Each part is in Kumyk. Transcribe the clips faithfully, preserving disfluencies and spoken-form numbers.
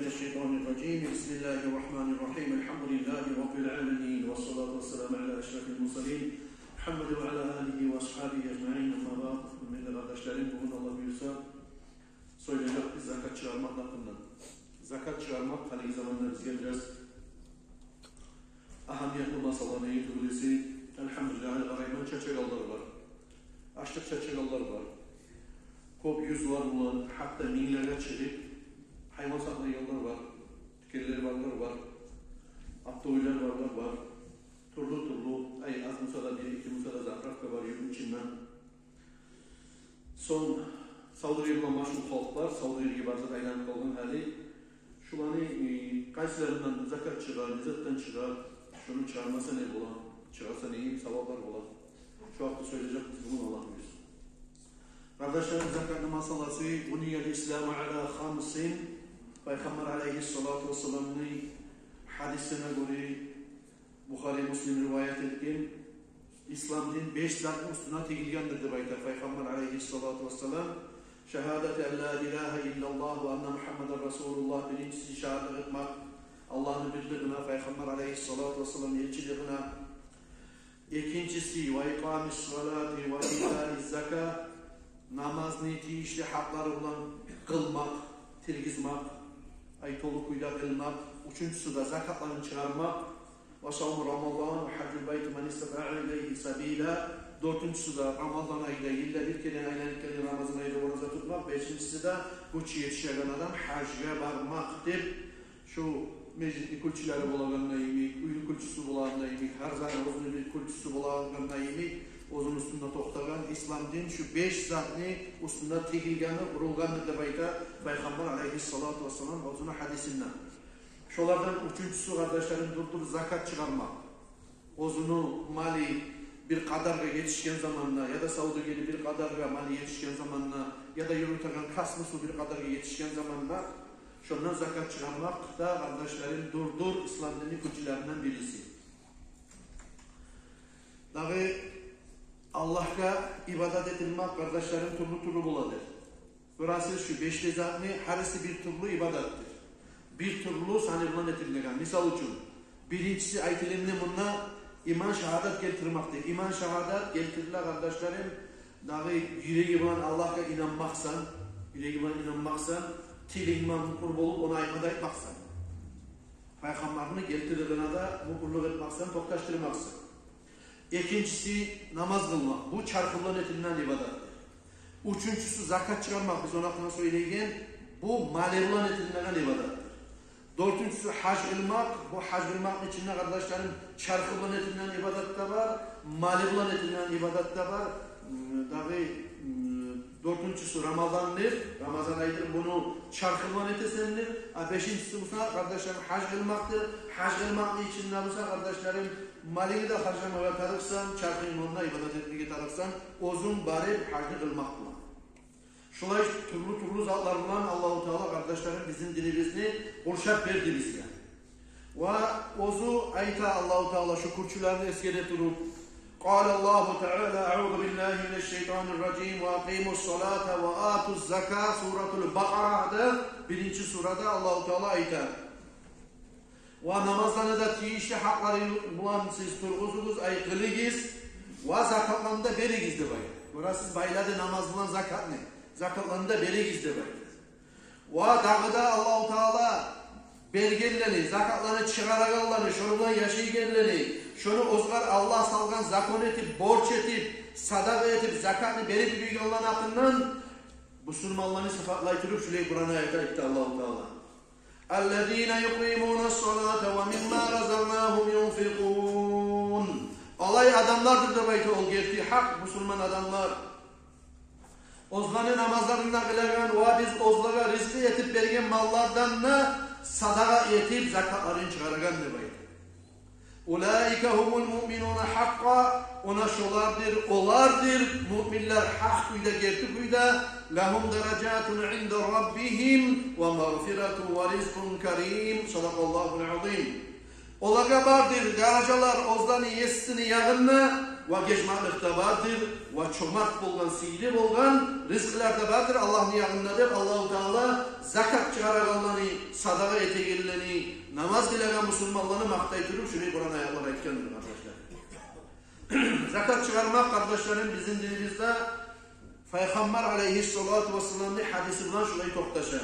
الشيطان الرجيم. بسم الله الرحمن الرحيم. الحمد لله رب العالمين، والصلاة والسلام على أشرف المرسلين محمد وعلى آله وأصحابه أجمعين. أما بعد، гьюрметли къардашларым, бугюн, Аллагь буюрса, сёйлежекбиз закат чыгъармакъ гьакъында. Закат чыгъармакъ гьалиги заманда бизге бираз агьамиятлы масъала, неге тюгюл эсе, альгьамдулиллагь, гьали къарайман, чачагъанлар бар, ачлыкъ чачагъанлар бар. Кёп юзлер булан, гьатта минглеге чыгъып, гьайван сакълайгъанлар бар, тюкенлер барлар бар, оптовыйлар барлар бар. Тюрлю-тюрлю, ай, аз буса да, бир-эки буса да заправка бар юртну ичинде. Сонг савдюгер булан машгъул халкъ бар, савдюгерге барып айланып къалгъан гьали. Шуланы, э, къайсыларындан закат чыгъа, не затдан чыгъа, шуну чыгъармаса не бола, чыгъарса не саваплар бола. Шу гьакъда сёйлежекбиз бугюн, Аллагь буюрса. Къардашларым, закатны масъаласы, بني الإسلام على خمس. Пайхаммар алайгьиссалату вассаламны гьадисине гёре, Бухари, Муслим риваят этген, ислам дин беш затны уьстюне тигилгендир деп айта Пайхаммар алайгьиссалату вассалам. شهادة أن لا إله إلا الله وأن محمدا رسول الله, биринчиси шагьатлыкъ этмек Аллагьны бирлигине, Пайхаммар алайгьиссалату вассалам элчилигине. Экинчиси, وإقام الصلاة وإيتاء الزكاة, намазны тийишли гьакълары булан къылмакъ, тиргизмек, ай, толу кюйде къылмакъ. Уьчюнчюсю де закатланы чыгъармакъ. وصوم رمضان وحج البيت من استطاع إليه سبيلا. Дёртюнчюсю де Рамазан айда йылда бир керен айланып гелген Рамазан айда ораза тутмакъ. Бешинчиси де гючю етишеген адам гьажгъа бармакъ деп, шу межитни кюлчюлери болагъанда йимик, уьйню кюлчюсю болагъанда йимик, гьар затны оьзюню бир кюлчюсю болагъанда йимик, оьзюню уьстюнде токътагъан ислам дин шу беш затны уьстюне тигилгени, къурулгъаны деп айта Пайхаммар алайгьиссалату вассалам оьзюню гьадисинде. Шолардан уьчюнчюсю, къардашларым, дюр-дюр закат чыгъармакъ. Оьзюню малы бир къадаргъа етишген заманда, яда савдюгери бир къадаргъа малы етишген заманда, яда юрютеген касбусу бир къадаргъа етишген заманда, шондан закат чыгъармакъ да, къардашларым, дюр-дюр ислам динни кюлчюлеринден бириси. Дагъы Аллагьгъа ибадат этилмек, къардашларым, тюрлю-тюрлю боладыр. Гёресиз, шу беш де затны гьариси бир тюрлю ибадатдыр. Бир тюрлю саны булан этилмеген. Мисал учун, биринчиси айтылынды мунда иман шагьадат гелтирмекдир. Иман шагьадат гелтириле, къардашларым, дагъы юреги булан Аллагьгъа инанмакъсан, юреги булан инанмакъсан, тилинг булан мукъур болуп, ону айтма да айтмакъсан. Пайхаммарны гелтирилгенине де мукъурлукъ этмакъсан, токъташдырмакъсан. Экинчиси намаз къылмакъ. Бу чархы булан этилинеген ибадатдыр. Уьчюнчюсю закат чыгъармакъ, биз ону гьакъында сёйлейген, бу малы булан этилинеген ибадатдыр. Дёртюнчюсю гьаж къылмакъ. Бу гьаж къылмакъны ичинде, къардашларым, чархы булан этилинеген ибадат да бар, малы булан этилинеген ибадат да бар. М, дагъы, м, дёртюнчюсю Рамазандыр, Рамазан айдыр, муну чархы булан этесендир. А бешинчиси буса, къардашларым, гьаж къылмакъдыр. Гьаж къылмакъны ичинде буса, къардашларым, малынгны да харжламагъа тарыкъсан, чархынг булан да ибадат этмеге тарыкъсан, оьзюнг барып гьажны къылмакъ булан. Шулай тюрлю-тюрлю затлар булан Аллагьу Таала, къардашларым, бизин динибизни къуршап берди бизге. Ва оьзю айта Аллагьу Таала, шу кюлчюлени эсгере туруп: قال الله تعالى: أعوذ بالله من الشيطان الرجيم، وأقيموا الصلاة وآتوا الزكاة. Суратул Бакъарада, биринчи сурада Аллагьу Таала айта: ва намазланы да тийишли гьакълары булан сиз тургъузугъуз, ай, къылыгъыз, ва закатланы да беригиз деп айта. Гёресиз, байлады намаз булан закатны, закатланы да беригиз деп айта. Ва дагъы да Аллагьу Таала бергенлени, закатланы чыгъарагъанланы, шону булан яшайгъанланы, шону оьзлер Аллагь салгъан закон этип, борч этип, садагъа этип, закатны берип юрюйгенлени гьакъындан бусурманланы сыпатлай туруп, шулай Къуран аят айтды Аллагьу Таала: الذين يقيمون الصلاة ومما رزقناهم ينفقون. Олай адамлардыр деп айта ол герти, гьакъ бусурман адамлар, оьзлени намазларын да къылагъан ва биз оьзлеге ризкъы этип берген маллардан да садагъа этип, закатларын чыгъарагъан деп айта. أولئك هم المؤمنون حقا. Она шолардыр, олардыр муъминлер гьакъ кюйде, герти кюйде. لهم درجات عند ربهم ومغفرة ورزق كريم. صدق الله العظيم. Олагъа бардыр даражалар оьзлени есини ягъында, ва гечмеклик де бардыр, ва чомарт болгъан, сыйлы болгъан ризкъылар да бардыр Аллагьны ягъында деп Аллагьу Таала закат чыгъарагъанланы, садагъа этегенлени, намаз къылагъан бусурманланы макътай туруп, шулай Къуран аятлар айтгъандыр, къардашлар. Закат чыгъармакъ, къардашларым, бизин динибизде Пайхаммар алейгьиссалату вассаламны гьадиси булан шулай токъташа: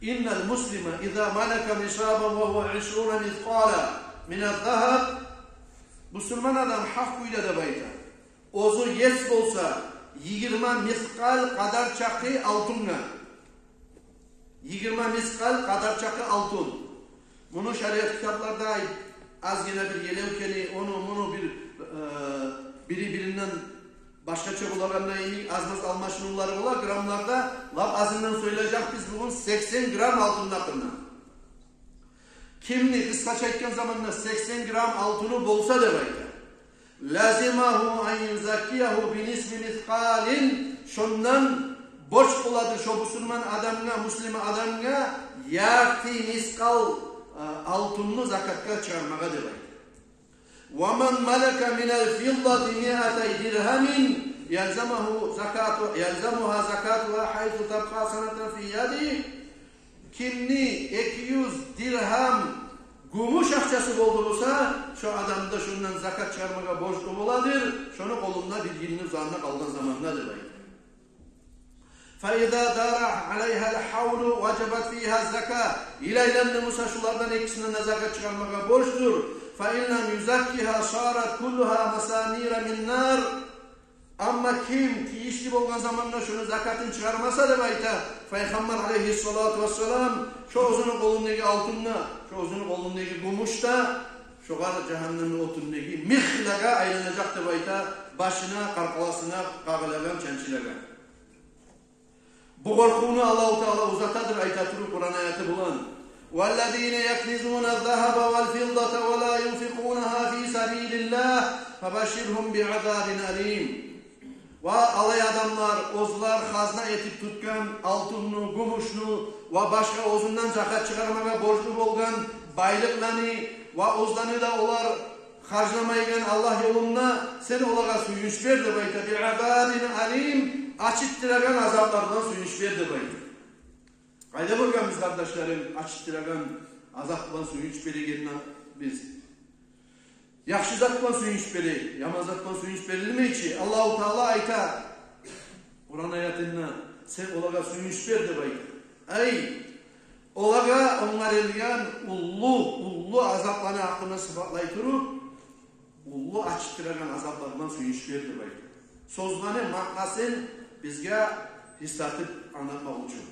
«Иннал муслима иза малака нисабан ва гьува ишруна мискъала миназ-загьаб». Бусурман адам гьакъ кюйде деп айта, оьзю ес болса йигирма мискъал къадар чакъы алтынгъа. Йигирма мискъал къадар чакъы алтын. Муну шариат китапларда азгъына бир елевкени, ону-муну бир, э, бири-биринден башгъача болагъанда йимик аз-маз алмашынывлары бола граммларда. Лап азындан сёйлежекбиз бугюн сексен грамм алтынны гьакъында. Кимни, къысгъача айтгъан заманда, сексен грамм алтыны болса деп айта, «лазимагьу ан юзаккиягьу би нисфи мискъалин», шондан борч боладыр шо бусурман адамгъа, муслим адамгъа ярты мискъал, а, алтынны закатгъа чыгъармагъа деп айта. «Ва ман малака минал фиддати миатай диргьамин ялзамугьу закату, ялзамугьа закатугьа гьайсу табкъа санатан фи ядигьи». Кимни эки юз диргьам гюмюш акъчасы болду буса, шо адам да шондан закат чыгъармагъа борчлу боладыр, шону къолунда бир йылны узагъына къалгъан заманда деп айта. «Фа иза дара алайгьал гьавлу важабат фигьа закат». Йыл айланды буса, шулардан экисинден де закат чыгъармагъа борчдур. «Фа ин лам юзаккигьа сарат куллугьа масамира мин нар». Амма ким тийишли болгъан заманда шону закатын чыгъармаса деп айта Пайхаммар алейгьиссалату вассалам, шо оьзюню къолундагъы алтын да, шо оьзюню къолундагъы гюмюш де шогъар жагьаннемни отундагъы михлагъа айланажакъ деп айта, башына, къаркъарасына къагъылагъан, чанчылагъан. Бу къоркъувну Аллагьу Таала узатадыр, айта туруп Къуран аяты булан: «Валлазина якнизуназ-загьаба вал-фиддата ва ла юнфикъунагьа фи сабилиллагь, фабашширгьум биазабин алим». Ва олай адамлар, оьзлер хазна этип тутгъан алтынны, гюмюшню ва башгъа оьзюнден закат чыгъармагъа борчлу болгъан байлыкъланы, ва оьзлени де олар харжламайгъан Аллагь ёлунда, сен олагъа сююнч бер деп айта. «Биазабин алим», ачытдырагъан азаплардан сююнч бер деп айта. Къайда гёргенбиз, къардашларым, ачытдырагъан азаплардан сююнч берегенни биз? Яхшы затдан сююнч бере, яман затдан сююнч берилмей чи. Аллагьу Таала айта Къуран аятында: «Сен олагъа сююнч бер», – деп айта. Ай, олагъа онгарылгъан уллу, уллу азапланы гьакъында сыпатлай туруп, уллу ачытдырагъан азаплардан сююнч бер деп айта. Сёзлени маънасын бизге гьис этип англатмакъ учун.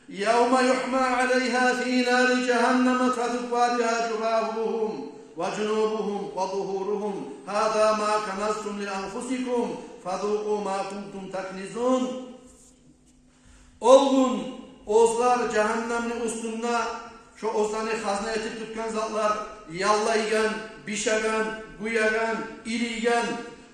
«Явма югьма алайгьа фи нари жагьаннама фатуква бигьа жибагьугьум ва жунубугьум ва зугьуругьум. Гьаза ма каназтум ли анфусикум фазукъу ма кунтум такнизун». Ол гюн оьзлер жагьаннемни уьстюнде шо оьзлени хазна этип тутгъан затлар, яллайгъан, бишеген, гюеген, ирийген,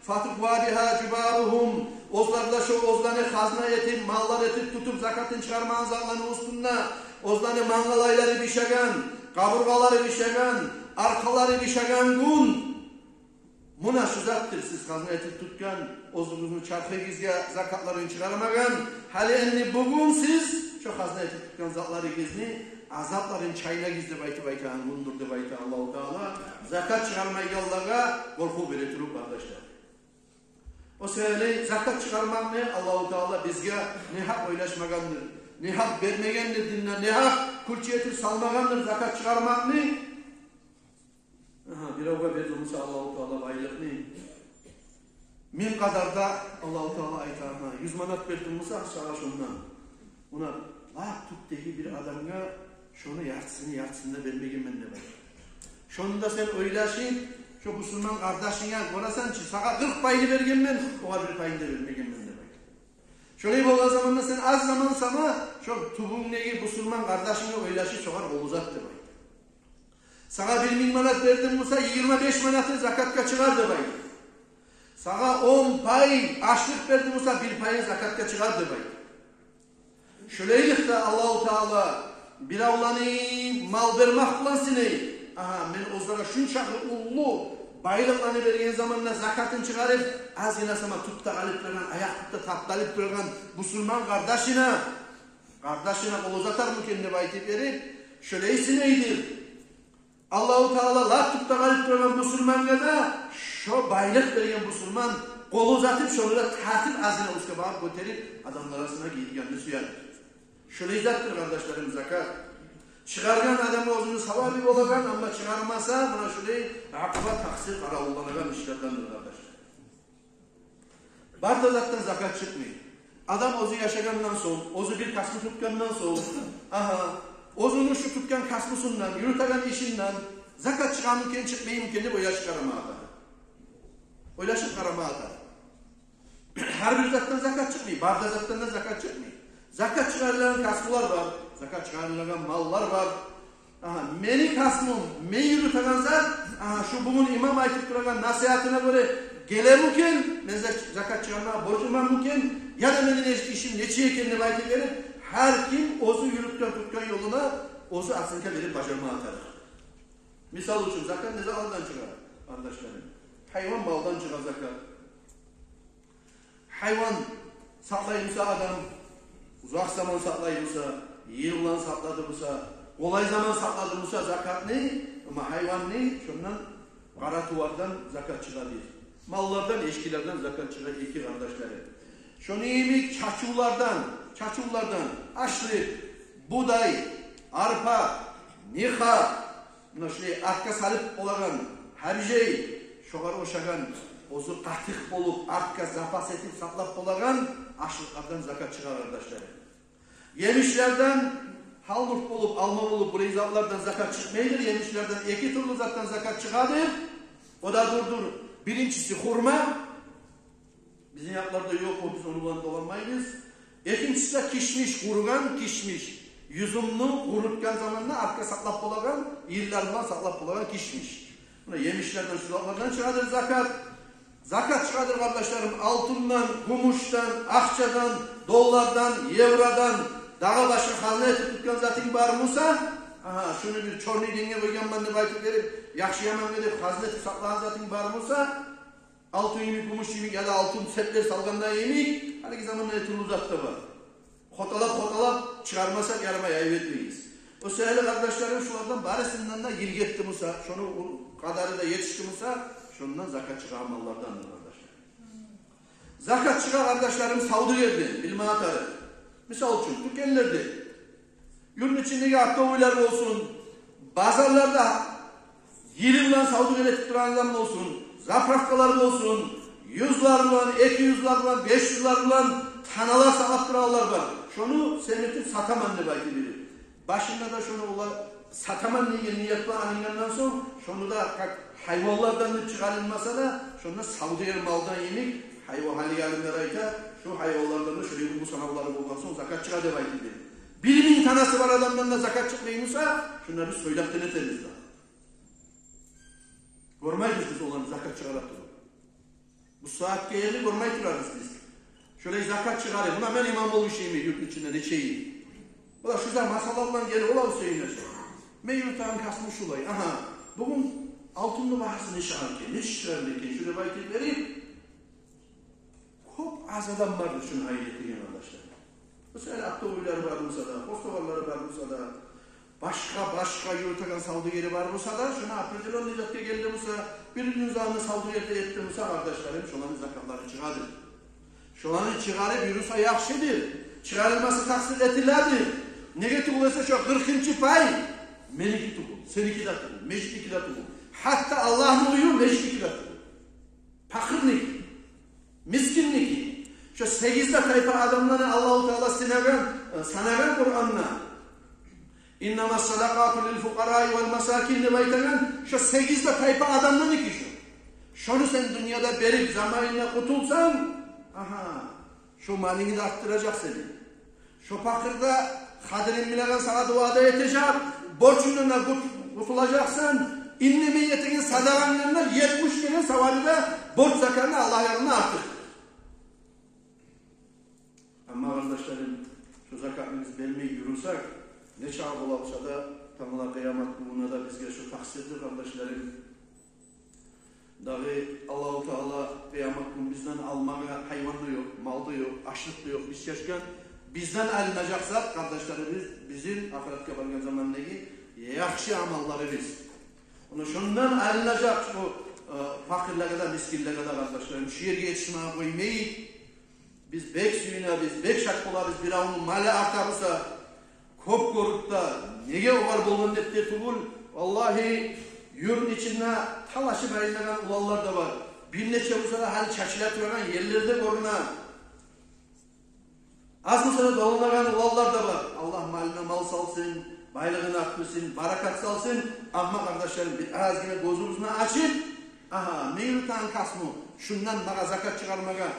«фатуква бигьа жибагьугьум», оьзлер де шо оьзлени хазна этип, маллар этип тутуп, закатын чыгъармагъан затланы уьстюнде оьзлени мангалайлары бишеген, къабургъалары бишеген, аркъалары бишеген гюн. Муна шу затдыр сиз хазна этип тутгъан оьзюгюзню чархыгъызгъа закатларын чыгъармагъан. Гьали энни бугюн сиз шо хазна этип тутгъан затларыгъызны азапларын чайнагъыз деп айтып айтагъан гюндюр деп айта Аллагьу Таала, закат чыгъармайгъанлагъа къоркъув бере туруп, къардашлар. О себепли закат чыгъармакъны Аллагьу Таала бизге негьакъ ойлашмагъандыр, негьакъ бермегендир динде, негьакъ кюлчю этип салмагъандыр закат чыгъармакъны. Агьа, биревге берди буса Аллагьу Таала байлыкъны, минг къадар да Аллагьу Таала айта: «Агьа, юз манат берди буса сагъа шондан, муна лап тюпдеги бир адамгъа шону яртысын, яртысын да бермегенмен», – деп айта. Шону да сен ойлашып, шо бусурман къардашынга гёресен чи, сагъа къыркъ пайны бергенмен, огъар бир пайны да бермегенмен деп айта. Шолай болгъан заманда сен аз заман сама шо тюбюнгдеги бусурман къардашынга ойлашып, шогъар къол узат деп айта. Сагъа бир минг манат берди буса, йигирма беш манаты закатгъа чыгъар деп айта. Сагъа он пай ашлыкъ берди буса, бир пайы закатгъа чыгъар деп айта. Шолайлыкъда Аллагьу Таала биревлени мал бермек булан сынай, Агьа, мен оьзлеге шунчакъы уллу байлыкъланы берген заманда закатын чыгъарып, азгъына сама тюпде къалып турагъан, аякъ тюпде тапталып турагъан бусурман къардашына, къардашына къол узатармы экен деп айтып берип, шолай сынайдыр. Аллагьу Таала лап тюпде къалып турагъан бусурмангъа да шо байлыкъ берген бусурман къол узатып, шону да тартып, азгъына уьстге багъып гётерип, адамлар арасына гийиргенни сюедир. Шолай затдыр, къардашларым, закат. Чыгъаргъан адамгъа оьзюню савабы болагъан, амма чыгъармаса, муна шолай акъуба, такъсир къаравулланагъан ишлердендир, къардашлар. Бар да затдан закат чыкъмай. Адам оьзю яшагъандан сонг, оьзю бир касбу тутгъандан сонг, агьа, оьзюню шу тутгъан касбусундан, юрютеген ишинден закат чыгъамы экен, чыкъмаймы экен деп ойлашып къарамагъа тарыкъ. Ойлашып къарамагъа тарыкъ. Гьар бир затдан закат чыкъмай, бар да затдан да закат чыкъмай. Закат чыгъарылагъан касбулар бар, закат чыгъарылагъан маллар бар. Агьа, мени касбум, мен юрютеген зат, агьа, шу бугюн имам айтып турагъан насигьатына гёре гелеми экен, мен зак-, закат чыгъармагъа борчлуманмы экен, яда мени не-, ишим нечик экен деп айтып берип, гьар ким оьзю юрютген, тутгъан ёлуна оьзю оценка берип бажармагъа тарыкъ. Мисал учун, закат не затлардан чыгъа, къардашларым? Гьайван малдан чыгъа закат. Гьайван сакълай буса адам, узакъ заман сакълай буса, йыл булан сакълады буса, къолай заман сакълады буса закатны, амма гьайванны, шондан къара тувардан закат чыгъа бир. Маллардан, эчкилерден закат чыгъа эки, къардашларым. Шону йимик чачывлардан, чачывлардан ашлыкъ, будай, арпа, ниха, муна шулай атгъа салып болагъан гьабижай, шогъар ошагъан, оьзю къатыкъ болуп, атгъа запас этип сакълап болагъан ашлыкълардан закат чыгъа, къардашларым. Емишлерден, гьалмурт болуп, алма болуп, булай затлардан закат чыкъмайдыр. Емишлерден эки тюрлю затдан закат чыгъадыр. О да дурдур. Биринчиси хурма. Бизин якъларда ёкъ о, биз ону булан доланмайбыз. Экинчиси де кишмиш, къуругъан кишмиш. Юзюмню къурутгъан заманда артгъа сакълап болагъан, йыллар булан сакълап болагъан кишмиш. Муна емишлерден, шу затлардан чыгъадыр закат. Закат чыгъадыр, къардашларым, алтындан, гюмюшден, акъчадан, доллардан, евродан, дагъы башгъа хазна этип тутгъан затынг бар буса, агьа, шуну бир чёрный деньге къойгъанман деп айтып берип, яхшы-ямангъа деп хазна этип сакълагъан затынг бар буса, алтын йимик, гюмюш йимик яда алтын цеплер салгъанда йимик, гьалиги заманда не тюрлю зат да бар. Хоталап-хоталап чыгъармасакъ ярамай, айып этмегиз. О саялы, къардашларым, шулардан барысындан да йыл гетди буса, шону къадары да етишди буса, шондан закат чыгъагъан маллардандыр, къардашлар. Закат чыгъа, къардашларым, савдюгерден, билмеге тарыкъ. Мисал учун, тюкенлерде, юртну ичиндеги оптовыйлар болсун, базарларда йылы булан савдюгер этип турагъан адам болсун, заправкалар болсун, юзлер булан, эки юзлер булан, беш юзлер булан таналар сакълап турагъанлар бар. Шону сен этип сатаман деп айтып берип, башында да шону олар сатаман деген ният булан алынгъандан сонг, шону да как гьайванлардан деп чыгъарылмаса да, шонда савдюгер малдан йимик, гьайван, гьалиги алимлер айта, шу гьайванлардан да шолай уллу санавлары болгъан сонг закат чыгъа деп айтып берип. Бир минг танасы бар адамдан да закат чыкъмай буса, шунда биз сёйлеп де не этербиз дагъы? Гёрмейбиз биз оланы закат чыгъара туруп. Бу сагьатгъа ерли гёрмей турабыз биз. Шолай закат чыгъарып, муна мен имам болуп ишлеймен юртну ичинде нече йыл. Ола шу заман масъала булан гелип, ола Гьусейн гьажи, мен юрютеген касбум шулай. Агьа, бугюн алтынны багьасы нече экен, нече чыгъар экен, шулай айтып берип, кёп аз адам бардыр шуну гьайын этеген, къардашлар. Мисал, оптовыйлары бар буса да, хостоварлары бар буса да, башгъа-башгъа юрютеген савдюгери бар буса да, шуну определённый затгъа гелди буса, бир минг юз алны савдюгер де этди буса, къардашларым, шоланы закатлары чыгъадыр. Шоланы чыгъарып юрюсе яхшыдыр. Чыгъарылмаса, такъсыр этиледир. Неге тюгюл эсе, шо къыркъынчы пай меники тюгюл, сеники де тюгюл, межитники де тюгюл. Гьатта Аллагьны уьюню межитники де тюгюл. Пакъырники, мискинники. Шо сегиз де тайпа адамланы Аллагьу Таала сынагъан, э, санагъан Къуранда. «Иннама садакъату лил фукъараи вал масакин», — деп айтагъан, шо сегиз де тайпа адамланыкъы шо. Шону сен дюньяда берип, заманында къутулсанг, агьа, шо малынгны да артдыражакъ сени. Шо пакъыр да къадирин билеген, сагъа дуа да этежек, борчунгдан да къут-, къутулажакъсан, индемей этеген садагъангдан да етмиш керен савабы да борч закатны Аллагь янында артыкъ. Амма, къардашларым, шо закатны биз бермей юрюсек, нечакъы бола буса да, Тангала къыямат гюнюнде де бизге шо такъсирдир, къардашларым. Дагъы Аллагьу Таала къыямат гюн бизден алмагъа гьайван да ёкъ, мал да ёкъ, ашлыкъ да ёкъ. Биз чачгъан, бизден алынажакъ зат, къардашларыбыз, бизин ахыратгъа баргъан замандагъы яхшы амалларыбыз. Ону шондан алынажакъ шо, э, пакъырлагъа да, мискинлеге де, къардашларым. Шу ерге етишмеге къоймайыкъ. Биз бек сююнебиз, бек шат болабыз, биревню малы арта буса, кёп гёрюп де, неге огъар болгъан деп де тюгюл. Валлагьи, юртну ичинде талашып айланагъан уланлар да бар. Бир нече буса да гьали чачыла турагъан ерлер де гёрюне. Аз буса да доланагъан уланлар да бар. Аллагь малына мал салсын, байлыгъын артдырсын, баракат салсын. Амма, къардашларым, бир азгъына гёзюбюзню ачып, агьа, мени тангкасму, шундан магъа закат чыгъармагъа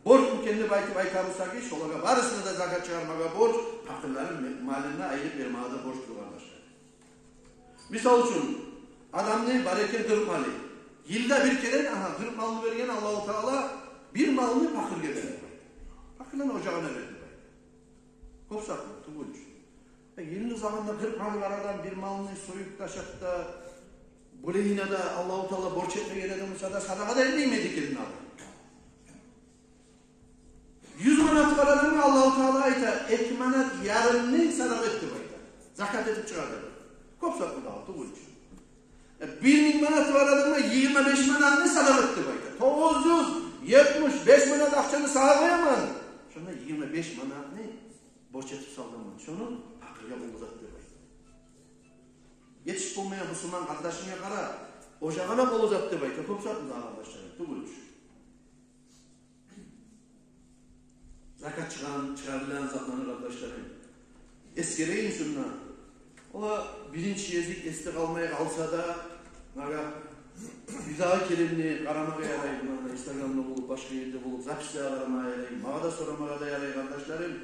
борчму экен деп айтып айта буса, шолагъа барысына да закат чыгъармагъа борч, пакъырланы малын айырып бермеге де борчдур, къардашлар. Мисал учун, адамны бар экен къыркъ малы. Йылда бир керен, агьа, къыркъ малны берген Аллагьу Таала, бир малны пакъыргъа бере. Пакъырланы ожагъына берди бай. Кёп затны тюгюл чю. Э, йылны узагъында къыркъ малы бар адам бир малны союп да, ашап да, булайына да Аллагьу Таала борч этмеген эди буса да, садагъа да этмейми эди экен адам? Юз манаты бар адамгъа Аллагьу Таала айта, эки манат ярымны садагъа эт деп айта. Закат этип чыгъар деп. Кёп затны да алды, тюгюл чю. Э, бир минг манаты бар адамгъа йигирма беш манатны садагъа эт деп айта. Тогъуз юз етмиш беш манат акъчаны сагъа къояман. Шонда йигирма беш манатны борч этип салгъанман. Шону пакъыргъа къол узат деп айта. Етишип болмайгъан бусурман къардашынга къара, ожагъына къол узат деп айта. Кёп затны да, къардашларым, тюгюл чю. Закат чыгъагъан, чыгъарылагъан затланы, къардашларым, эсгерейим шунда. Ола биринчи гезик эсде къалмай къалса да, магъа бирдагъы керенде къарамагъа ярай, муна Инстаграмда болуп, башгъа ерде болуп, записьлеге къарамагъа ярай, магъа да сорамагъа да ярай, къардашларым.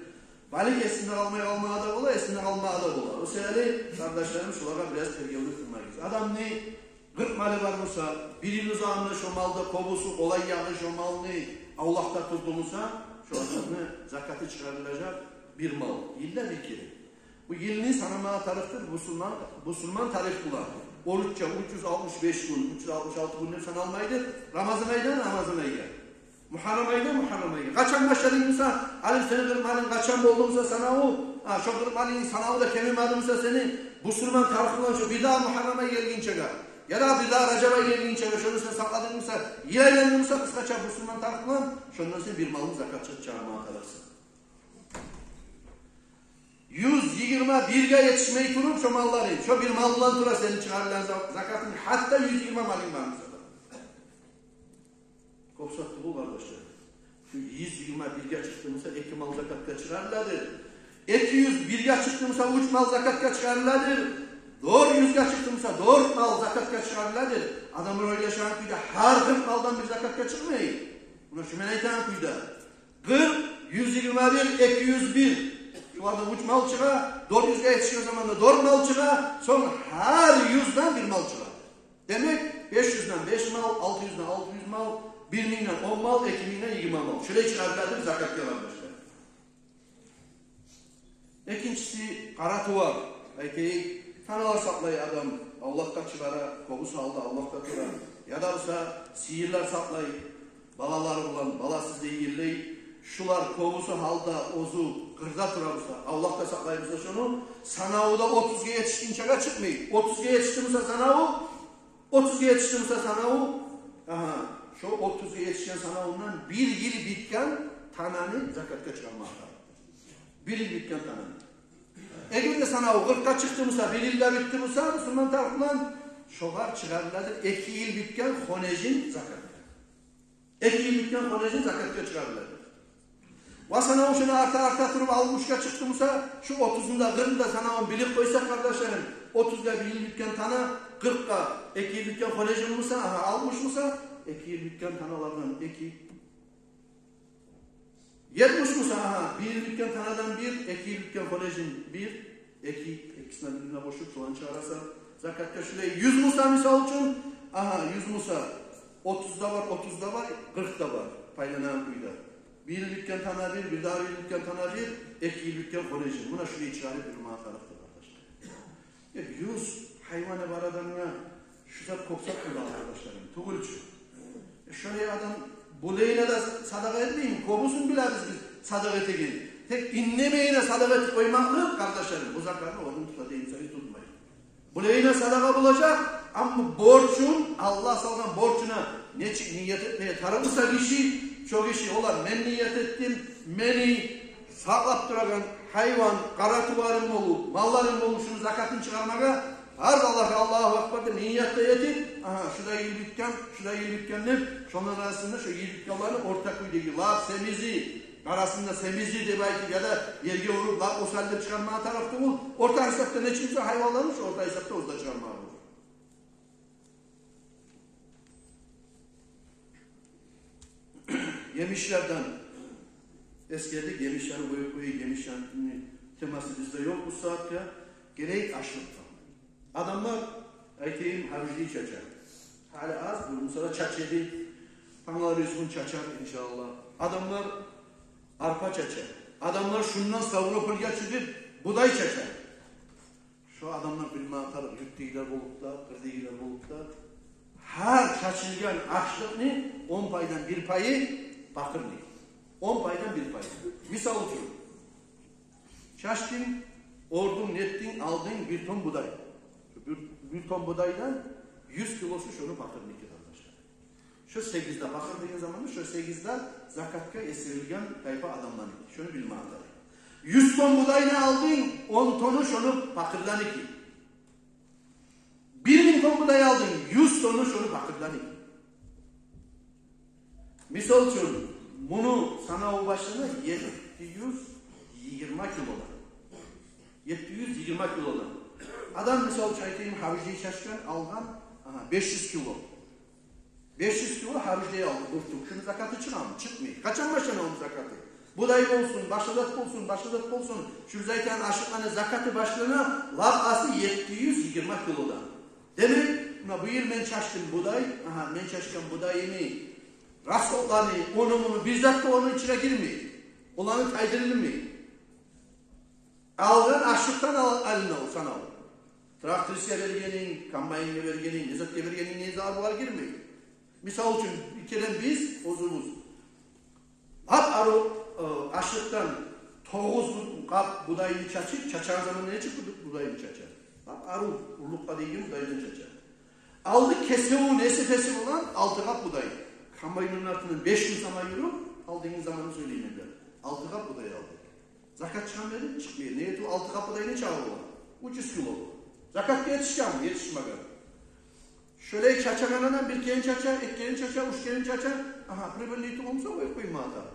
Балики, эсинде къалмай къалмагъа да бола, эсинде къалмагъа да бола. О саялы, къардашларым, шулагъа бираз тергевлюк къылмагъыз. Адамны къыркъ малы бар буса, бир йыл узагъында шо малда кёбюсю, къолай ягъы шо малны авлакъда турду буса, шо адамны закаты чыгъарылажакъ бир мал, йылда бир керен. Бу йылны санамагъа тарыкъдыр бусурман, бусурман тарих булан. Орусча уьч юз алтмыш беш гюн, уьч юз алтмыш алты гюн деп саналмайды. Рамазан айдан Рамазан айгъа. Мугьаррам айдан Мугьаррам айгъа. Къачан башладынг буса, гьали сени къыркъ малынг къачан болду буса санаву, гьа, шо къыркъ малынгны санаву да кемимеди буса сени, бусурман тарих булан шо бирдагъы Мугьаррам ай гелгинчеге, яда бирдагъы Ражаб ай гелгинчеге, шону сен сакъладынг буса, йыл айланды буса, къысгъача бусурман тарих булан, шондан сен бир малны закатгъа чыгъармагъа тарыкъсан. Юз йигирма бирге етишмей туруп шо малларынг, шо бир мал булан тура сени чыгъарылагъан за-, закатынг, гьатта юз йигирма малынг бар буса да. Кёп зат тюгюл, къардашлар. Шу юз йигирма бирге чыкъды буса, эки мал закатгъа чыгъарыладыр. Эки юз бирге чыкъды буса, уьч мал закатгъа чыгъарыладыр. Дёрт юзге чыкъды буса, дёрт мал закатгъа чыгъарыладыр. Адамлар ойлашагъан кюйде, гьар къыркъ малдан бир закатгъа чыкъмай. Муна шу мен айтагъан кюйде. Къыркъ, юз йигирма бир, эки юз бир. Шулардан уьч мал чыгъа, дёрт юзге етишген заманда дёрт мал чыгъа, сонг гьар юзден бир мал чыгъа. Демек, беш юзден беш мал, алты юзден алты юз мал, бир мингден он мал, эки мингден йигирма мал. Шулай чыгъарыладыр закатгъа, къардашлар. Экинчиси, къара тувар. Айтайыкъ, таналар сакълай адам, авлакъгъа чыгъара, кёбюсю гьалда авлакъда тура. Яда буса сыйырлар сакълай, балалары булан, баласыз да йыллай. Шулар кёбюсю гьалда оьзю къырда тура буса, авлакъда сакълай буса шону, санаву да отузгъа етишгинчеге чыкъмай. Отузгъа етишди буса санаву, отузгъа етишди буса санаву, агьа, шо отузгъа етишген санавундан бир йыл битген тананы закатгъа чыгъармагъа тарыкъ. Бир йыл битген тананы. Эгер де санаву къыркъгъа чыкъды буса, бир йыл да битди буса, бусурман тарих булан, шогъар чыгъарыладыр эки йыл битген хонежин закатгъа. Эки йыл битген хонежин закатгъа чыгъарыладыр. Ва санаву шону арта-арта туруп, алтмышгъа чыкъды буса, шу отузун да, къыркъны да санавун билип къойсакъ, къардашларым, отузгъа бир йыл битген тана, къыркъгъа эки йыл битген хонежин буса, агьа, алтмыш буса, эки йыл битген таналардан эки, етмиш буса, агьа, бир йыл битген танадан бир, эки йыл битген хонежин бир, эки, экисинден бирине къошуп, шоланы чыгъарасан закатгъа. Шулай юз буса, мисал учун, агьа, юз буса, отуз да бар, отуз да бар, къыркъ да бар, пайланагъан кюйде. Бир йыл битген тана бир, бирдагъы бир йыл битген тана бир, эки йыл битген хонежин. Муна шулай чыгъарып юрюмеге тарыкъдыр, къардашлар. Э, юз гьайваны бар адамгъа шу зат кёп зат бола, къардашларым, тюгюл чю. Э, шолай адам булайына да садагъа этмейми? Кёбюсюн билебиз биз садагъа этеген. Тек индемейине садагъа этип къоймакълыкъ, къардашларым, бу закатны орнун тута деймисагиз, тутмай. Булайына садагъа болажакъ, амма борчун, Аллагь салгъан борчуна нечик ният этмеге тарыкъ буса гиши, шо гиши: «Олар, мен ният этдим, мени сакълап турагъан гьайван, къара туварым болуп, малларым болуп, шуну закатын чыгъармагъа фарз Аллагьгъа, Аллагьу акбар», – деп ният да этип, агьа, шу да йыл битген, шу да йыл битген деп, шону арасында шо йыл битгенлени орта кюйдеги лап семизи, арасында семизи деп айтып, яда ерге уруп, лап осал деп чыгъармагъа тарыкъ тюгюл. Орта гьисапда нечик буса гьайванланы, шо орта гьисапда оьзю де чыгъармагъа болур. Емишлерден эсгердик, емишлени къоюп къояйыкъ, емишлени темасы бизде ёкъ бу сагьатда. Гелейик ашлыкъгъа. Адамлар, айтайым, гьавиждей чача. Гьали аз, бу мисал чача эди. Тангала ризкъын чачар, иншааллагь. Адамлар арпа чача. Адамлар шундан Ставропольге чыгъып будай чача. Шо адамлар билме тарыкъ, юртдагъылар болуп да, къырдагъылар болуп да, гьар чачылгъан ашлыкъны он пайдан бир пайы пакъырны. Он пайдан бир пайы. Мисал учун, чачдынг, ордунг, нетдинг, алдынг бир тонн будай. Бир, бир тонн будайдан юз килосу шону пакъырныки, къардашлар. Шо сегиз де, пакъыр деген заманда шо сегиз де закатгъа эсгерилген тайпа адамланыки. Шону билме тарыкъ. Юз тонн будайны алдынг, он тонну шону пакъырданыки. Бир минг тонн будай алдынг, юз тонну шону пакъырданыки. Мисал учун, муну санаву башлана етти юз йигирма килодан. Етти юз йигирма килодан. Адам, мисал учун айтайым, гьавиждей чачгъан, алгъан, агьа, беш юз кило. Беш юз кило гьавиждей алды, къуртдукъ. Шуну закаты чыгъамы? Чыкъмай. Къачан башлана ону закаты? Будай болсун, башгъа зат болсун, башгъа зат болсун. Шу биз айтагъан ашлыкъланы закаты башлана лап азы етти юз йигирма килодан. Демек, муна бу йыл мен чачдым будай, агьа, мен чачгъан будайымны расходланы, ону-муну, бир зат да ону ичине гирмей. Оланы тайдырылмай. Алгъан ашлыкъдан ал-, алына о санав. Трактористге бергенинг, комбайнге бергенинг, не затгъа бергенинг, не зат, булар гирмей. Мисал учун, бир керен биз оьзюбюз лап арив, э, ашлыкъдан тогъуз къап будайны чачып, чачагъан заманда нечик буд-, будайны чача? Лап арив, урлукъгъа тийген будайдан чача. Алды кесевюн, эсе-песи булан алты къап будай. Комбайнны артындан беш гюн сама юрюп, алдынгы заманны сёйлеймен де. Алты къап будай алды. Закат чыгъамы дедим, чыкъмай. Неге тюгюл, алты къап будай нече бола? Уьч юз кило. Закатгъа етишгенми? Етишмеген. Шолай чачагъан адам бир керен чача, эки керен чача, уьч керен чача. Агьа, прибыльный тюгюл буса, къоюп къойма тарыкъ.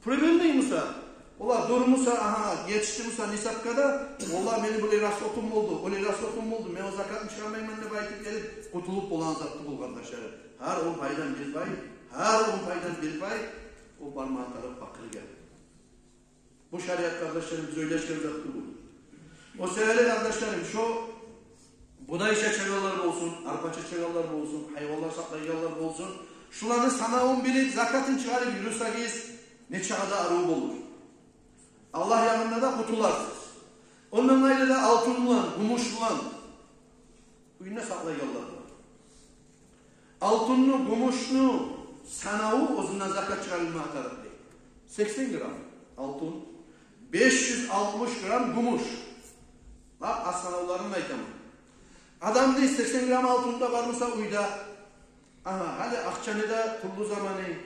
Прибыльный буса, олар дюр буса, агьа, етишди буса нисапгъа да, олар: «Мени булай расходум болду, олай расходум болду, мен о закатны чыгъармайман», – деп айтып берип, къутулуп болагъан зат тюгюл, къардашларым. Гьар он пайдан бир пай, гьар он пайдан бир пай, о бармагъа тарыкъ пакъыргъа. Бу шариат, къардашларым, биз ойлашгъан зат тюгюл. О себепли, къардашларым, шо будай чачагъанлар болсун, арпа чачагъанлар болсун, гьайванлар сакълайгъанлар болсун, шуланы санавун билип, закатын чыгъарып юрюсегиз, нечакъы да арив болур. Аллагь янында да къутуларсыз. Ондан къайры да алтын булан, гюмюш булан уьюнде сакълайгъанлар бар. Алтынны, гюмюшню санаву, оьзюнден закат чыгъарылма тарыкъ дей. Сексен грамм алтын, беш юз алтмыш грамм гюмюш. Бакъ, аз санавларын айтаман. Адамны сексен грамм алтыны да бар буса уьйде, агьа, гьали акъчаны да тюрлю заманы,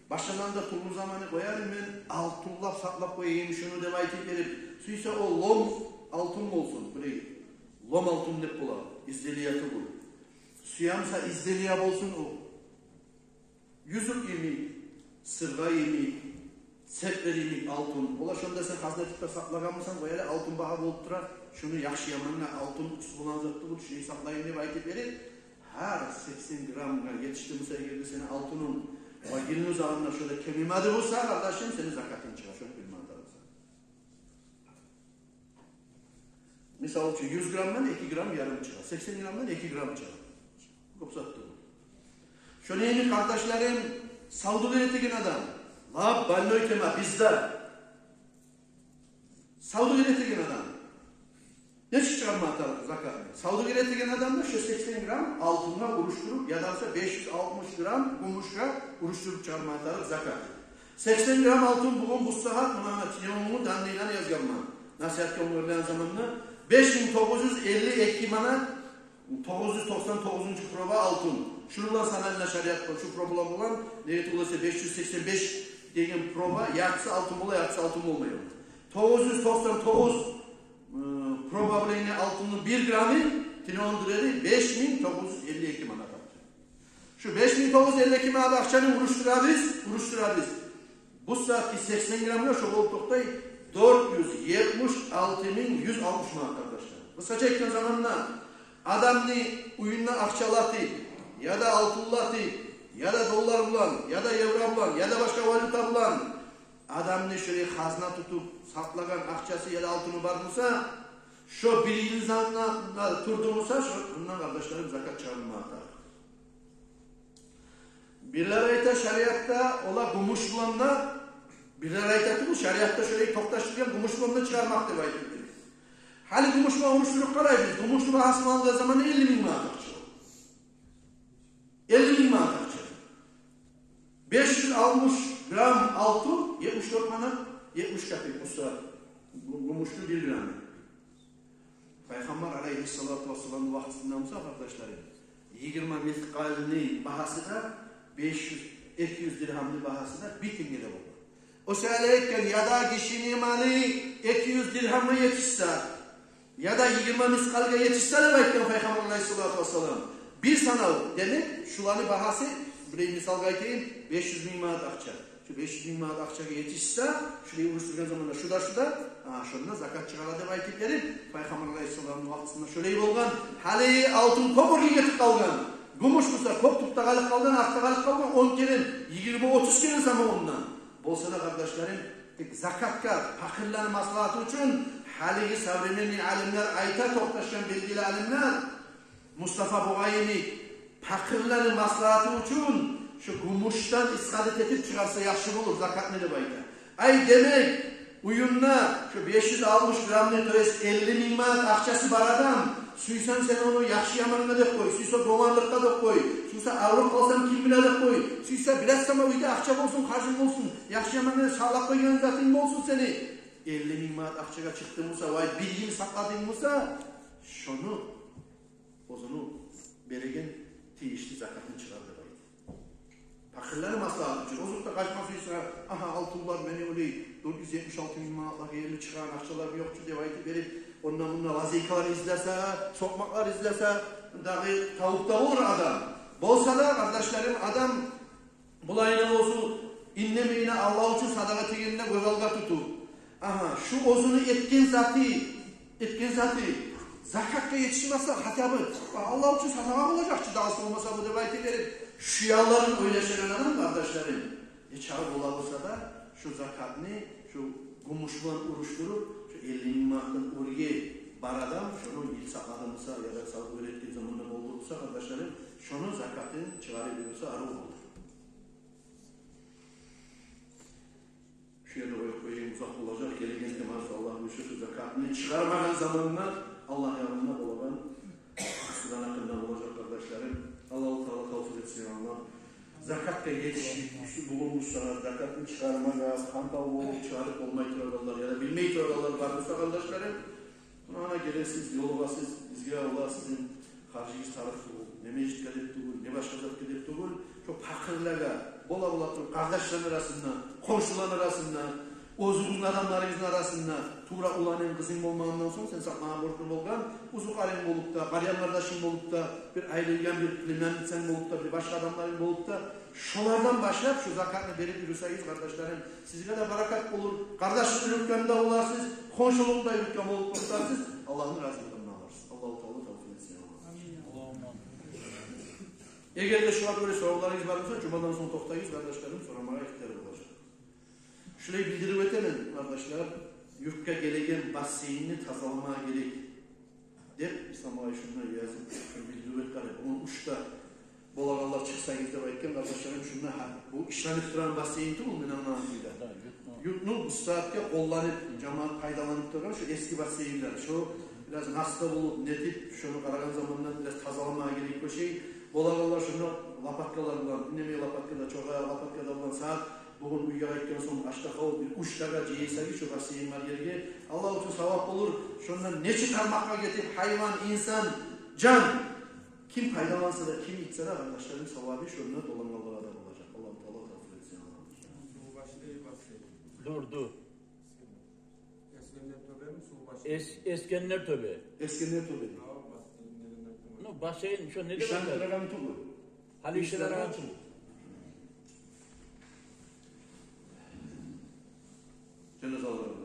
башгъаланы да тюрлю заманы къояр, мен алтынлап сакълап къояйым шуну деп айтып берип, сюйсе о лом алтын болсун, билей, лом алтын деп бола, изделия тюгюл. Сюе буса изделия болсун о. Юзюк йимик, сыргъа йимик, сеплер йимик алтын. Олар шонда сен хазна этип де сакълагъан бусанг, къояла, алтын багьа болуп тура. Шуну яхшы-ямангъа алтын тюс болагъан зат тюгюл, шуну сакълайым деп айтып берип, гьар сексен граммгъа етишди буса эгер де сени алтынынг, ва йылны узагъында шо да кемимеди буса, къардашым, сени закатынг чыгъа, шону билме тарыкъсан. Мисал учун, юз граммдан эки грамм ярым чыгъа, сексен граммдан эки грамм чыгъа. Кёп зат тюгюл. Шону йимик, къардашларым, савдюгер этеген адам, лап больной тема бизде. Савдюгер этеген адам. Нечик чыгъарма тарыкъ закатны? Савдюгер этеген адам да шо сексен грамм алтынгъа урушдуруп, яда буса беш юз алтмыш грамм гюмюшге урушдуруп чыгъарма тарыкъ закатны. Сексен грамм алтын бугюн бу сагьат, муна, муна телефонумну данныйларын язгъанман. Насигьатгъа онгерлеген заманда беш минг тогъуз юз элли эки манат, тогъуз юз токъсан тогъузунчу проба алтын. Шуну булан санайла шариат бу, шу проба булан, неге тюгюл эсе беш юз сексен беш деген проба, яртысы алтын бола, яртысы алтын болмай. Тогъуз юз токъсан тогъуз, э, проба булан алтынны бир граммы, телефонну дюрери беш минг тогъуз юз элли эки манат акъча. Шу беш минг тогъуз юз элли эки манат акъчаны урушдурабыз, урушдурабыз. Бу сагьатгъы сексен граммгъа шо болуп токътай дёрт юз етмиш алты минг юз алтмыш манат, къардашлар. Къысгъача айтгъан заманда, адамны уьюнде акъчалатып, яда алтынлатып, яда доллар булан, яда евро булан, яда башгъа валюта булан адамны шолай хазна тутуп сакълагъан акъчасы яда алтыны бар буса, шо бир йыл заманда турду буса, шо, мундан, къардашларым, закат чыгъарылма тарыкъ. Бирлер айта, шариатда олар гюмюш булан да, бирлер айта тюгюл, шариатда шолай токъташдыргъан, гюмюш булан да чыгъармакъ деп айтып билебиз. Гьали гюмюш булан урушдуруп къарайбыз, гюмюшню багьасын алгъан заманда элли минг манат акъча. Элли минг манат акъча. Беш юз алтмыш грамм алтын, етмиш дёрт манат етмиш капек буса, гю-, гюмюшню бир граммы. Пайхаммар алайгьиссалату вассаламны вакътисинде буса, къардашларым, йигирма мискъалны багьасы да беш юз, эки юз диргьамны багьасы да бир тенге де болгъан. О саялы айтгъан, яда гишини малы эки юз диргьамгъа етишсе, яда йигирма мискъалгъа етишсе деп айтгъан Пайхаммар алайгьиссалату вассалам. Бир санав, демек, шуланы багьасы, бир мисалгъа айтайым, беш юз минг манат акъча. Шу беш юз минг манат акъчагъа етишсе, шулай урушдургъан заманда шуда-шуда, а, шонда закат чыгъара деп айтып берип, Пайхаммар алайгьиссаламны вакътисинде шолай болгъан. Гьали алтын кёп оьрге гетип къалгъан. Гюмюш буса кёп тюпде къалып къалгъан, артда къалып къалгъан, он керен, йигирма, отуз керен сама ондан. Болса да, къардашларым, тек закатгъа, пакъырланы маслагьаты учун, гьалиги современный алимлер айта, токъташгъан белгили алимлер, Мустафа Бугъайны, пакъырланы маслагьаты учун шу гюмюшден исхадат этип чыгъарса яхшы болур закатны деп айта. Ай, демек, уьюнде шу беш юз алтмыш граммны, то есть элли минг манат акъчасы бар адам, сюйсенг сен ону яхшы-ямангъа деп къой, сюйсенг гуманлыкъгъа деп къой, сюйсенг авруп къалсанг ким биле деп къой, сюйсенг бираз сама уьйде акъча болсун, харжынг болсун, яхшы-ямангъа деп сакълап къойгъан затынг болсун сени. Элли минг манат акъчагъа чыкъдынг буса, вай, бир йыл сакъладынг буса, шону оьзюню береген тийишли закатын чыгъар деп айта. Пакъырланы маслагьаты учун. Озокъда, къачма сюйсе, агьа, алтынлар мени олай дёрт юз етмиш алты минг манатлагъа ерли чыгъагъан акъчаларым ёкъ чу деп айтып берип, ондан-мундан лазейкалар излесе, сокъмакълар излесе, дагъы тавуп да болур адам. Болса да, къардашларым, адам булайына болсун, индемейине Аллагь учун садагъа этегенин гёз алда тутуп, агьа, шу оьзюню этген заты, этген заты закатгъа етишмесе, хотя бы, а, Аллагь учун садагъа болажакъ чы, дагъысы болмаса бу деп айтып берип, шу ялларын ойлашагъан адам, къардашларым, нечакъы бола буса да, шу закатны шу гюмюш булан урушдуруп, шу элли минг манатдан оьрге бар адам, шону йыл сакълады буса, яда савдюгер этген заманда болду буса, къардашларым, шону закатын чыгъарып берсе, арив болур. Шу ерде къоюп къояйым, узакъ болажакъ. Гелеген темасы, Аллагь буюрса, шу закатны чыгъармагъан заманына Аллагь янында болагъан акъсагъан гьакъында болажакъ, къардашларым. Аллагьу Таала тавпикъ этсин, Аллагь. Закатгъа етишип, шу бугюн бу сагьат закатны чыгъармагъа хантав болуп, чыгъарып болмай турагъанлар яда билмей турагъанлар бар буса, къардашларым, муна гелесиз, ёлугъасыз, бизге Аллагь сизин харжыгъыз тарыкъ тюгюл, не межитге деп тюгюл, не башгъа затгъа деп тюгюл, шо пакъырлагъа, бола-бола туруп, къардашланы арасында, хоншуланы арасында, оьзюгюзню адамларыгъызны арасында, тувра уланынг, къызынг болмагъандан сонг, сен сакълагъан борчлунг болгъан, узукъарынг болуп да, къариян-къардашынг болуп да, бир айрылгъан бир племянницанг болуп да, бир башгъа адамларынг болуп да, шолардан башлап шу закатны берип юрюсегиз, къардашларым, сизге де баракат болур, къардашлыкъ юрютген де боларсыз, хоншулукъ да юрютген болуп турарсыз, Аллагьны разилигин де аларсыз. Аллагьу Таала тавпикъ этсин. Амин. Эгер де шугъар гёре соравларыгъыз бар буса, жумадан сонг токътайбыз, къардашларым, сорамагъа ихтияр болажакъ. Шулай билдирип этемен, къардашлар, юртгъа гелеген бассейнни тазаламагъа герек деп, Исламгъа шунда язып, шуну билдирип этгенлер. Бугюн уьч де болагъанлар чыкъсагъыз деп айтгъан, къардашларым, шунда, гьа, бу ишленип турагъан бассейн тюгюл, мен англагъан кюйде. Да, юртну. Юртну бу сагьатгъа къолланып, жамаат пайдаланып турагъан шу эски бассейнлер. Шу Бираз наста болуп, нетип, шону къарагъан заманда бираз тазаламагъа герек болуш. Болагъанлар шону лопаткалар булан, неме лопаткада, чогъа лопаткада булан сагьат, бугюн уьйге къайтгъан сонг, ашда къалып, бир уьч дагъы жыйсагъыз шо бассейн бар ерге, Аллагь учун савап болур. Шондан нече тармакъгъа гетип, гьайван, инсан, жан, ким пайдаланса да, ким ичсе де, къардашларым, савабы шонда долангъанлагъа да болажакъ. Аллагьу Таала тавфикъ этсин, Аллагь. Дур, дур. Эсгеннер тёбеми, сув башы? Эс-, Эсгеннер тёбе. Эсгеннер тёбе. Ну, бассейн, шо не деп айта? Ишан турагъан тюгюл. Гьали ишан турагъан тюгюл. Жаназалар.